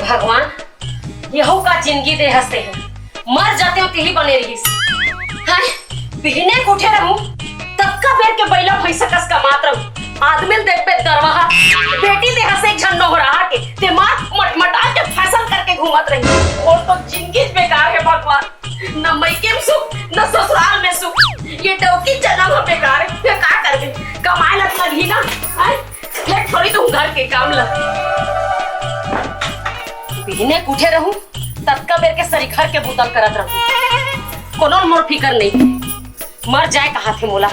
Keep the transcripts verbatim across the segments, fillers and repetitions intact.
भगवान, यहू का जिंदगी दे हंसते हैं, मर जाते हो तिही बने रहिस। हाय, बिहने के उठे रहूं, ततका बेर के बैला भैंसा कस कमात रहूं। आदमी ल देखबे दरवाहा, बेटी दे हंसे एक झन नोहरा के, ते मार मटमटा के फैशन करके घूमत रही। मोर तो जिंदगी बेकार है भगवान, न मइके में सुख, न ससुराल में सुख। ये डौकी जन्म ह बेकार है, ये का करबे? कमाए लग लगही ना, हाय? ये थोड़ी तुम घर के काम ल। बिहने के उठे रहूं, ततका बेर के सरीखर के बुतल करत रहूं। कोनो मोर फिकर नहीं, मर जाए कहा थे मोला।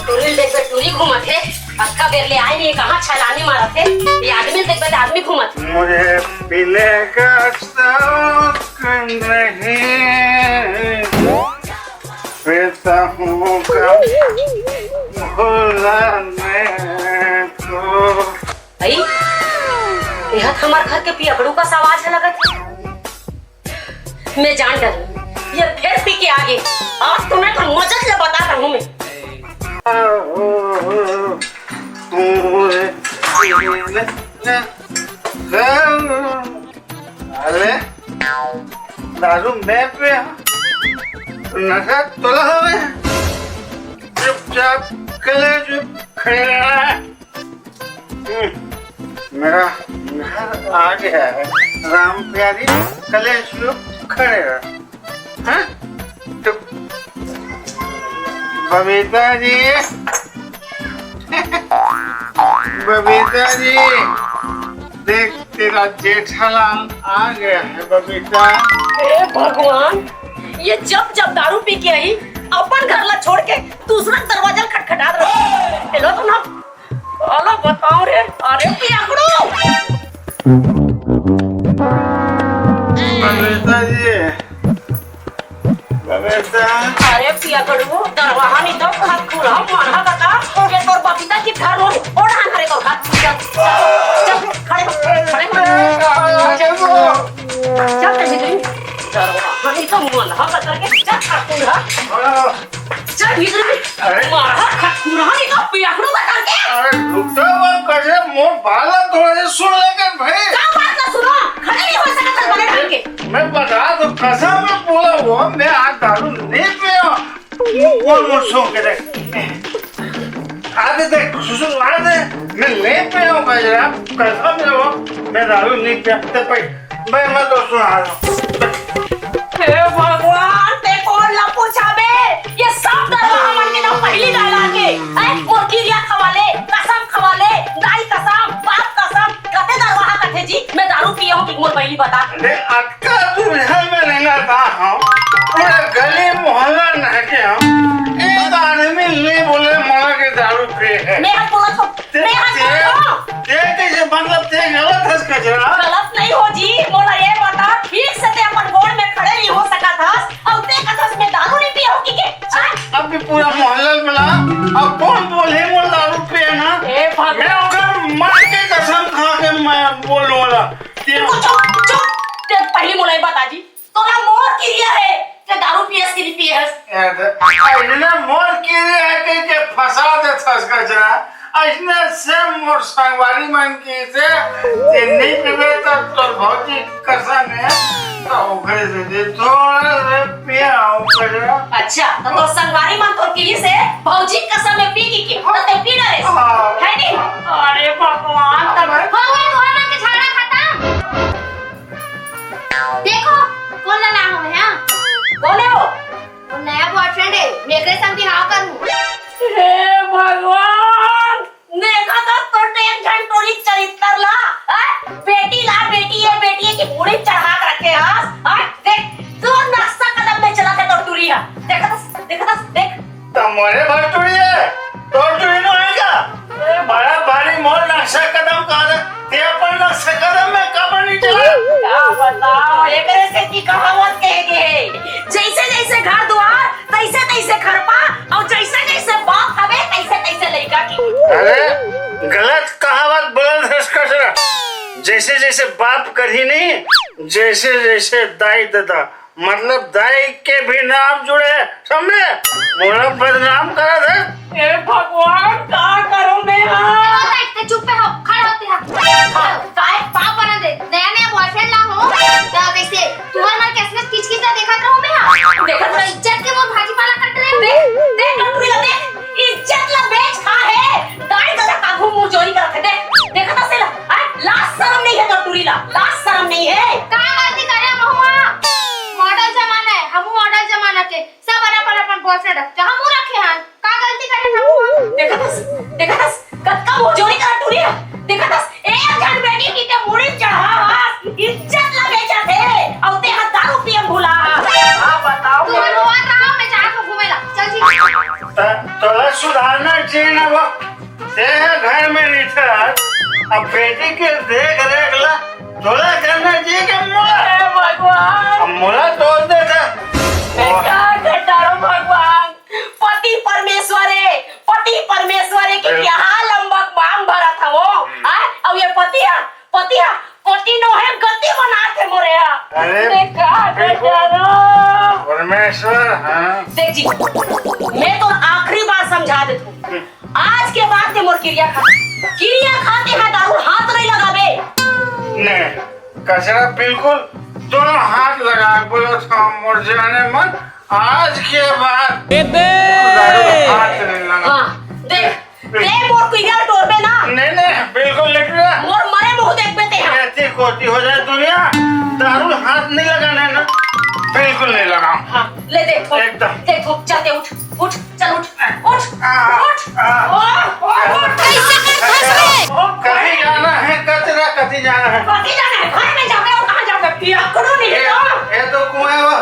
टूरी ल देखबे, टूरी घूमत हे। अतका बेर ले आए नहीं, कहाँ छलानी मारत हे? ये आदमी ल देखबे, त आदमी घूमत। मुझे पीने का शौक नहीं, पीता हूँ कम, भुलाने को। भाई, यह तो हमार घर के पियकड़ू का आवाज है लगत। मैं जान डर, ये फिर पी के आगे। आज तुम्हें तो मजा से बता रहा हूँ मैं। अरे, दारू मैं पे, नशा तोला हवे। चुपचाप कलेश खड़े रहना। हम्म, मेरा घर आ गया है, राम प्यारी, कलेश खड़े रह। हाँ? तो बबीता जी, बबीता जी, देख, तेरा जेठालाल आ गया है बबीता। हे भगवान, ये जब जब दारू पी के आई, अपन घर ला छोड़ के दूसरा दरवाजा खटखटात रहे। हेलो तो ना, हेलो बताओ रे, अरे पियकड़ू। बबीता जी, बबीता। अरे पियकड़ू, दरवाहा नहीं तो खटखुरा, मारा बता, ये तोर बबीता की घर रोड, ओढ़ा हरे तोर घर। चल, चल, चल, खड़े हो, खड़े हो। चल, चल, चल, चल, दरवाहा नहीं तो मारा बता के, चल, खटखुरा। चल भीतर में। अरे। मारा खटखुरा नहीं तो पियकड़ू का करके। अरे रुक तो, वो कैसे मोर बाला थोड़े से सुन लेके भाई। का बात ना सुनो, खड़े नहीं हो सकत है बड़े ढंग के। मैं बता दो, कसम में बोला हुआ, मैं आज दारू नहीं पिया। बोल, बोल, सो के देख। आदे देख, सुसु आदे, मैं नहीं पिया हूँ गजरा, कसम से वो, मैं दारू नहीं पिया। ते भाई, भाई, मैं तो सुना रहा हूँ। हे भगवान, ते कोन ला पूछा बे? ये सब दरवाहा मन के तो पहली डाला के। ऐ, मोर किरिया खवा ले, कसम खवा ले, दाई कसम, बाप कसम, कते दरवाहा कथे जी? मैं दारू पिए हूँ कि मोर पहली बता। अरे, अतका दुविधा में रहना था हम। पूरा गली मोहल्ला नहके हम। एक आदमी नहीं बोले मोला के दारू पिए है। मैं हाथ बोला तो, ते, मैं हाथ ते, बोला तो। ते कैसे मतलब ते गलत हस कचरा? गलत नहीं हो जी, मोला ये बता, ठीक से ते अपन गोड़ में खड़े नहीं हो सकत हस, और ते कथस मैं दारू नहीं पिए हूँ कि के? हाँ? अब भी पूरा मोहल्ला मिला, अब कौन बोले मोला दारू पिए ना? ए भगवान। मैं ओकर माँ के कसम खा के मैं बोलूँ वाला। ते चुप, चुप, चुप। ते पहली मोला ये बता जी, तोला मोर किरिया है, ते दारू पियस कि नहीं पियस? यार, अइसने मोर किरिया है कहि के फंसा देथस कचरा। अइसने से मोर संगवारी मन किसे, ते नहीं पीबे त तोर भौजी कसम है, त ओकरे से दे थोड़ा से पिया हूँ कचरा। अच्छा, तो तोर संगवारी मन तोर किही से भौजी कसम में पी की के, तो ते पी डरे। हाँ। है नहीं? अरे भगवान, तब हो गया तोहर मन के झगड़ा खत्म। देखो, कोन ला लाए हवे, हाँ? कोन है वो? वो नया बॉयफ्रेंड है, मैं एकरे संग बिहाव करूँ। हे भगवान, देखा तो तोर एक झन टोरी चरित्र ला, हैं? बेटी ला, बेटी है, बेटी है कि बूढ़ी चढ़ा के रखे हस, हैं? देख, तोर नक्शा कदम में चलत हे तोर टुरी हा। देखा तो, देखा तो, देख। त मोरे भर टुरी है, तोर टुरी नो है का? बड़ा भारी मोर नक्शा कदम का है, ते अपन नक्शा कदम में काबर नहीं चला? का बताओ, एकरे से की कहावत कहे गे हे, जैसे जैसे घर दुआर, तैसे तैसे खरपा, और जैसे जैसे बाप हवे, तैसे तैसे लइका की। अरे, गलत कहावत बोलत हस कचरा। जैसे जैसे बाप करही नहीं, जैसे जैसे दाई ददा, मतलब दाई के भी नाम जुड़े हे, समझे? मोला बदनाम करत हे। हे भगवान, का करूं मैं हा? ए, चुप हो, खड़ा होते हैं। काय? पाँव परा दे। नया नया boyfriend ला हो, त कइसे तुम्हार मन के असमत किचकिचा देखत रहूं मैं हा? देखत रह। इज्जत के मोर भाजी पाला कट रहे। दे, दे, कटोरी ला दे। इज्जत ला बेच खा हे। दाई ददा का घूम मुंह चोरी करत हे। दे, देखत हस तेला। हाँ? लाज शरम नइ हे तोर टूरी ला? लाज शरम नइ हे? का गलती करे महुआ? Model जमाना हे, हमू model जमाना के। सब अपन अपन boyfriend रखथे, हमू रखे हन। का गलती करे महुआ? देखत हस, देखत हस, कतका मुंह चोरी करत टूरी ला। देखत हस, एक झन बेटी के ते मुड़ी चढ़ा हस, इज्जत ला बेचत हे, अउ ते हा दारू पिए म भुला हस। हाँ, बताओ। तू हर रोवत रहा, मैं जात हूँ घूमे ला। चल ठीक। त-, तोला सुधारना चाहिए ना वो। तें घर में रहिथस, अब बेटी के देख रेख ला तोला करना चाहिए कि मोला? हे भगवान। अब मोला दोष देथस। मैं का कर डारूं भगवान? पति परमेश्वर हे, पति परमेश्वर हे कि बिल्कुल। कहाँ लंबा मांग भरत हवो, हाँ? अब ये पति हा, पति हा, पति नोहे गति बनाथे मोरे हा। अरे, मैं का कर बिल्कुल। डारूं? परमेश्वर, हाँ। देख जी, मैं तो आखिरी बार समझा देथों। हम्म। आज के बाद ते मोर किरिया खा, किरिया खा ते हा दारू हाथ नइ लगाबे। नहीं, कचरा बिल्कुल तोला हाथ लगा बोला था मोर जाने मन, आज के बाद ए दे। दारू हाथ नइ लगा। हाँ, देख, ते मोर किरिया टोरबे ना। नहीं, नहीं, बिल्कुल नहीं टूरा। मोर मरे मुंह देखबे ते हा। ऐसी कोती हो जाए दुनिया, दारू हाथ नहीं लगाना है ना, बिल्कुल नहीं लगाऊं। हाँ, ले देख, एकदम। देख, चल दे, उठ। उठ, चल उठ, उठ, आ, उठ, आ, उठ, उठ, उठ। कैसे कर फंस गए? कभी जाना है कचरा, कभी जाना है। कभी जाना है, घर में जाबे अउ कहाँ जाबे? पियकड़ू नहीं ये, तो। ये तो कुएं वो।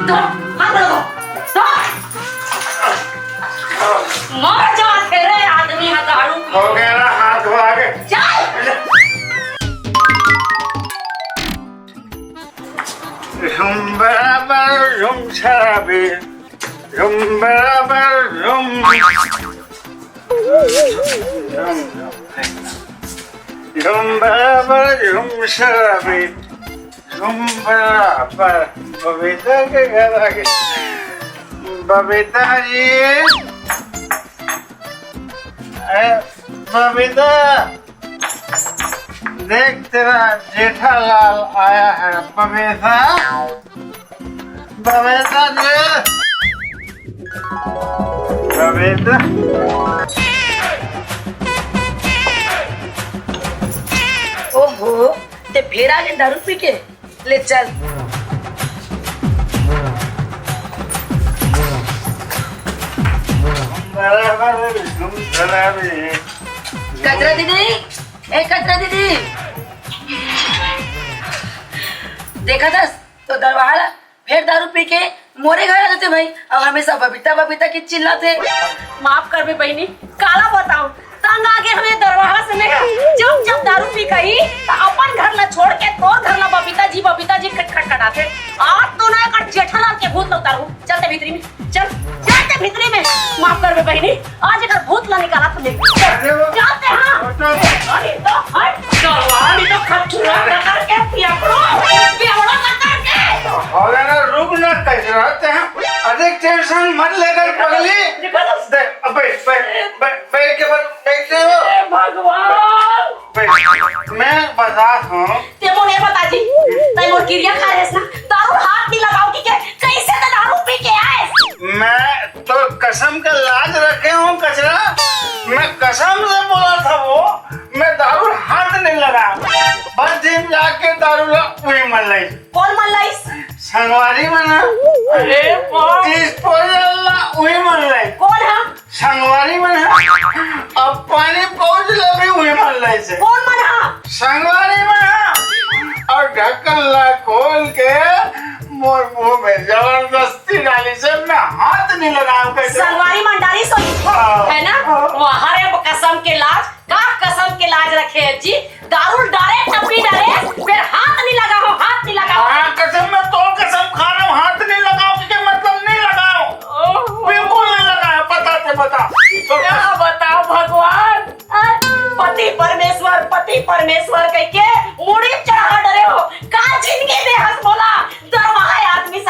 दो, हाथ दो, दो। मर जाथे रे आदमी हा दारू पी। हो गया ना, हाथ वो आगे। चल। झुम बराबर झुम शराबी। झुम बराबर झुम। झुम, झुम, झुम बराबर झुम शराबी। झुम बराबर। बबीता के घर आगे। बबीता जी। अरे, बबीता। देख, तेरा जेठालाल आया है, बबीता। बबीता जी। बबीता। ओहो, ते फेर आगे दारू पी के? ले चल। बराबर है, तुम बराबर है। कचरा दीदी, ए कचरा दीदी, देखा था तो दरवाहा ला फेर दारू पी के मोरे घर आ जाथे भाई, अउ हमेशा बबीता बबीता के चिल्लाथे। माफ करबे बहिनी, काला बताओ, तंग आगे हमें दरवाहा से में। जब जब दारू पी कही त अपन घर ला छोड़ के तोर घर ला बबीता जी बबीता जी खटखट खटाथे। आज तो ना एकर जेठालाल के भूत ला उतारू। चलते भीतरी में, चल, चलते भीतरी में। माफ करबे बहिनी, आज एकर भूत ला निकाला तुमने। अरे वो जाते हाँ। अरे तो हट। जवानी तो खचुरा कतर के पियकड़ो, पियकड़ो कतर के। अरे ना, रुक ना, कचरा ते हैं। अधिक tension मत लेकर पगली। निकल। दे, अब बैठ, बैठ, बैठ, बैठ के बस बैठते हो। हे भगवान। बैठ। मैं बता हूँ। ते मोर ये बता जी, तै मोर किरिया खा रेस ना, दारू हाथ नहीं लगाओ कि के, कैसे ते दारू पी के आए? मैं तो कसम का लाज रखे हूँ कचरा। मैं कसम से बोला था वो, मैं दारू हाथ नहीं लगा। बस दिन जाके दारू ला उही मन लाइस। कौन मन लाइस? संगवारी मन हा। अरे बाप। Disposal ला उही मन लाइस। कौन हा? संगवारी मन हा। अब पानी पहुंच ले भी उही मन लाइस। कौन मन हा? संगवारी मन हा। अउ ढक्कन ला खोल के मोर मुंह में जबरदस्ती डालिस, मैं हाथ नहीं लगाऊं कचरा। संगवारी मन डालिस होही, हाँ। है ना? हाँ। वाह रे कसम के लाज, का कसम के लाज रखे है जी? दारू डारे, टप्पी डारे, फेर हाथ नहीं लगाओ, हाथ नहीं लगाओ। हाँ, कसम, मैं तो कसम खा रहा हूँ, हाथ नहीं लगाओ, के मतलब नहीं लगाओ। ओहो। बिल्कुल नहीं लगाया, पता ते बता। क्या बताओ भगवान? पति परमेश्वर, पति परमेश्वर कह के मुड़ी चढ़ा डरे हो। का जिंदगी दे हस बोला? दरवाहा आदमी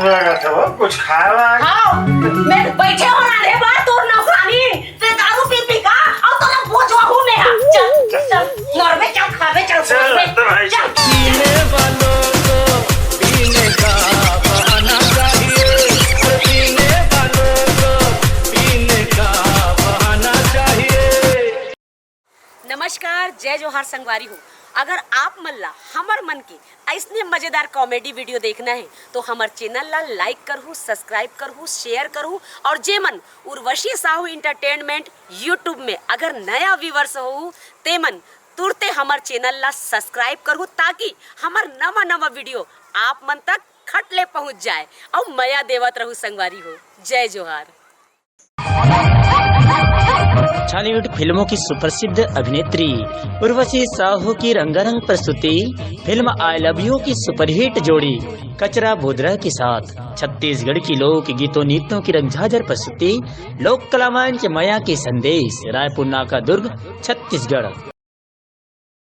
लगा था वो कुछ खाए वाए? हाँ, मैं बैठे हो रांधे बर तोर नौकरानी, ते दारू पी पी का, अउ तोला बोझ वहू में हा। चल, चल, मरबे, चल, खाबे, चल, चल, सोबे, तो भाई, चल। पीने वालों को पीने का बहाना चाहिए, और पीने वालों को पीने का बहाना चाहिए। नमस्कार, जय जोहार संगवारी हो। अगर आप मन ला हमर मन के अइसने मजेदार comedy video देखना हे तो हमर channel ला like करहू, subscribe करहू, share करहू। और जे मन उर्वशी साहू Entertainment YouTube में अगर नया viewers होहू, ते मन तुरते हमर channel ला subscribe करहू, ताकि हमर नवा नवा video आप मन तक खट ले पहुंच जाए। अउ मया देवत रहू संगवारी हो। जय जोहार। छॉलीवुड फिल्मों की सुप्रसिद्ध अभिनेत्री उर्वशी साहू की रंगारंग प्रस्तुति फिल्म आई लव यू की सुपरहिट जोड़ी कचरा बोदरा के साथ छत्तीसगढ़ की लोक गीतों नृत्यों की रंगझाझर प्रस्तुति लोक कला मंच मया के संदेश, रायपुर नाका दुर्ग, छत्तीसगढ़।